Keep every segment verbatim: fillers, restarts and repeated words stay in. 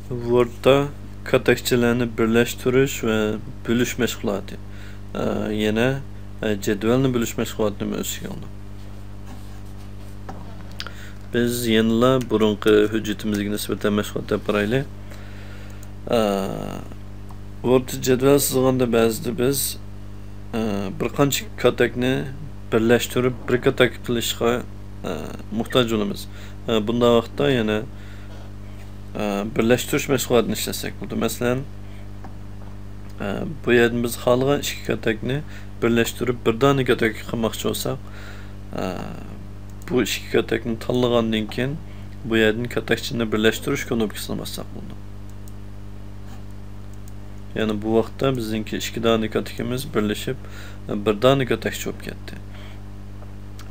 ۋوردتا كاتەكچىلەرنى بىرلەشتۈرۈش ۋە بۆلۈش مەشغۇلاتى. ئە، يەنە، ئە، جەدۋەلنى بۆلۈش مەشغۇلاتىنى ئۆز ئىچىگە ئالىدۇ. بىز يەنىلا بۇرۇنقى ھۆججىتىمىزگە نىسبەتەن مەشغۇلات دەپ بارايلى. ئە، ۋوردتا جەدۋەل سىزغاندا بەزىدە بىز، ئە، بىر قانچە كاتەكنى بىرلەشتۈرۈپ، بىر كاتەك قىلىشقا، ئە، موھتاج بولىمىز. ئە، بۇنداق ۋاقىتتا يەنە، ئە، بىرلەشتۈرۈش مەشغۇلاتىنى ئىشلەتسەك بولىدۇ. مەسىلەن، ئە، بۇ يەردىن بىز خالىغان ئىككى كاتەكنى بىرلەشتۈرۈپ، بىر دانە كاتەك قىلماقچى بولساق، ئە، بۇ ئىككى كاتەكنى تاللىغاندىن كېيىن، بۇ يەردىن كاتەكچىنى بىرلەشتۈرۈش كۇنۇپكىسىنى باسساق بولىدۇ. يەنى بۇ ۋاقىتتا بىزنىڭكى ئىككى دانە كاتىكىمىز بىرلىشىپ، بىر دانە كاتەكچە بولۇپ كەتتى.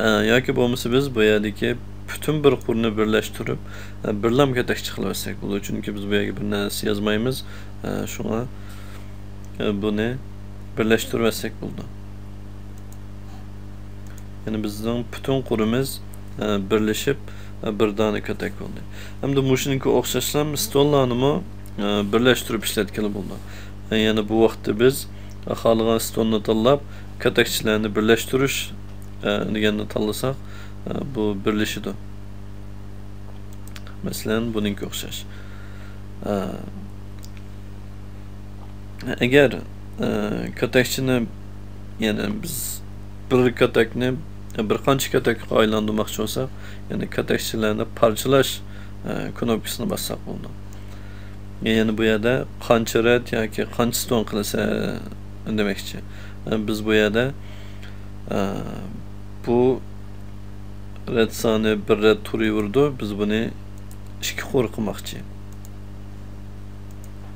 ئە، ياكى بولمىسا بىز بۇ يەردىكى پۈتۈن بىر قۇرنى بىرلەشتۈرۈپ، ئە، بىرلام كاتەكچە قىلىۋەتسەك بولىدۇ. چۈنكى بىز بۇ يەرگە بىر نەرسە يازمايمىز. ئە، شۇڭا، ئە، بۇنى بىرلەشتۈرۈۋەتسەك بولىدۇ. يەنى بىزنىڭ پۈتۈن قۇرىمىز، ئە، بىرلىشىپ، ئە، بىر دانە كاتەك بولدى. ئەمدى مۇشۇنىڭكى ئوخشاشلا ستونلارنىمۇ، ئە، بىرلەشتۈرۈپ ئىشلەتكىلى بولىدۇ. ئە، يەنى بۇ ۋاقىتتا بىز خالىغان ستوننى تاللاپ، كاتەكچىلەرنى بىرلەشتۈرۈش، ئە، دېگەننى تاللىساق، ئە، بۇ بىرلىشىدۇ. مەسىلەن، بۇنىڭكى ئوخشاش. ئە، ئەگەر، ئە، كاتەكچىنى، يەنى بىز بىر كاتەكنى بىر قانچە كاتەككە ئايلاندۇرماقچى بولساق، يەنى كاتەكچىلەرنى پارچىلاش، ئە، كۇنۇپكىسىنى باسساق بولىدۇ. يەنى بۇ يەردە قانچە رەت ياكى قانچە ستون قىلىسەن دېمەكچى. ئە، بىز بۇ يەردە، ئە، بۇ رەت سانى بىر رەت تۇرۇۋېرىدۇ. بىز بۇنى ئىككى قۇر قىلماقچى.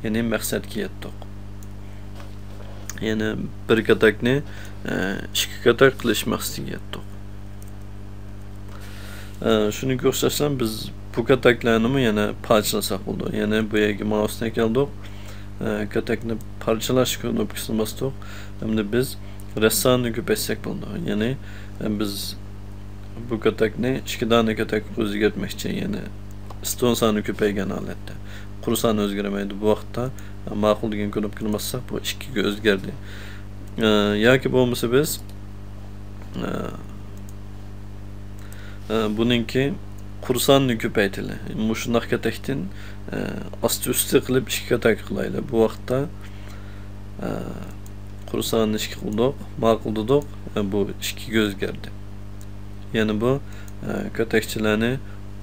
يەنى مەقسەتكە يەتتۇق. يەنى بىر كاتەكنى، ئە، ئىككى كاتەك قىلىش مەقسىتىگە يەتتۇق. ئە، شۇنىڭغا ئوخشاشلا بىز بۇ كاتەكلەرنىمۇ يەنە پارچىلىساق بولىدۇ. يەنى بۇ يەرگە مائۇسنى ئەكەلدۇق. ئە، كاتەكنى پارچىلاش كۇنۇپكىسىنى باستۇق. ئەمدى بىز رەت سانىنى كۆپەيتسەك بولىدۇ. يەنى، ئە، بىز بۇ كاتەكنى ئىككى دانە كاتەككە ئۆزگەرتمەكچى. يەنى ستون سانى كۆپەيگەن ھالەتتە. قۇر سانى ئۆزگەرمەيدۇ. بۇ ۋاقىتتا، ئە، ماقۇل دېگەن كۇنۇپكىنى باسساق، بۇ ئىككىگە ئۆزگەردى. ئە، ياكى بولمىسا بىز، ئە، ئە، بۇنىڭكى قۇر سانىنى كۆپەيتىلى. مۇشۇنداق كاتەكتىن، ئە، ئاستى ئۈستى قىلىپ ئىككى كاتەك قىلايلى. بۇ ۋاقىتتا، ئە، قۇر سانىنى ئىككى قىلدۇق، ماقۇل دېدۇق، ئە، بۇ ئىككىگە ئۆزگەردى. يەنى بۇ، ئە، كاتەكچىلەرنى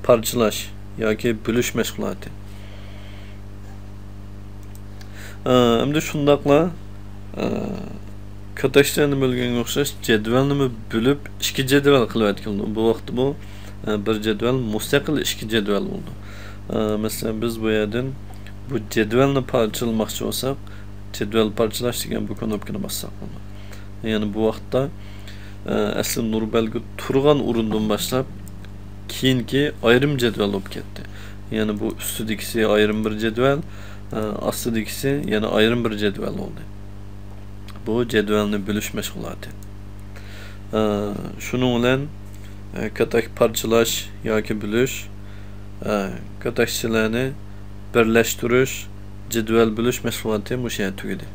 پارچىلاش ياكى بۆلۈش مەشغۇلاتى. ئە، ئەمدى شۇنداقلا، ئە، كاتەكچىلەرنى بۆلگەنگە ئوخشاش جەدۋەلنىمۇ بۆلۈپ، ئىككى جەدۋەل قىلىۋەتكىلى بولىدۇ. بۇ ۋاقىتتا بۇ، ئە، بىر جەدۋەل مۇستەقىل ئىككى جەدۋەل بولىدۇ. ئە، مەسىلەن، بىز بۇ يەردىن بۇ جەدۋەلنى پارچىلىماقچى بولساق، جەدۋەل پارچىلاش دېگەن بۇ كۇنۇپكىنى باسساق بولىدۇ. يەنى بۇ ۋاقىتتا، ئە، ئەسلى نۇر بەلگە تۇرغان ئورۇندىن باشلاپ، كېيىنكى ئايرىم جەدۋەل بولۇپ كەتتى. يەنى بۇ ئۈستىدىكىسى ئايرىم بىر جەدۋەل، ئە، ئاستىدىكىسى يەنە ئايرىم بىر جەدۋەل بولدى. بۇ جەدۋەلنى بۆلۈش مەشغۇلاتى. ئە، شۇنىڭ بىلەن، ئە، كاتەك پارچىلاش ياكى بۆلۈش، ئە، كاتەكچىلەرنى بىرلەشتۈرۈش، جەدۋەل بۆلۈش مەشغۇلاتى مۇشۇ يەردە تۈگىدى.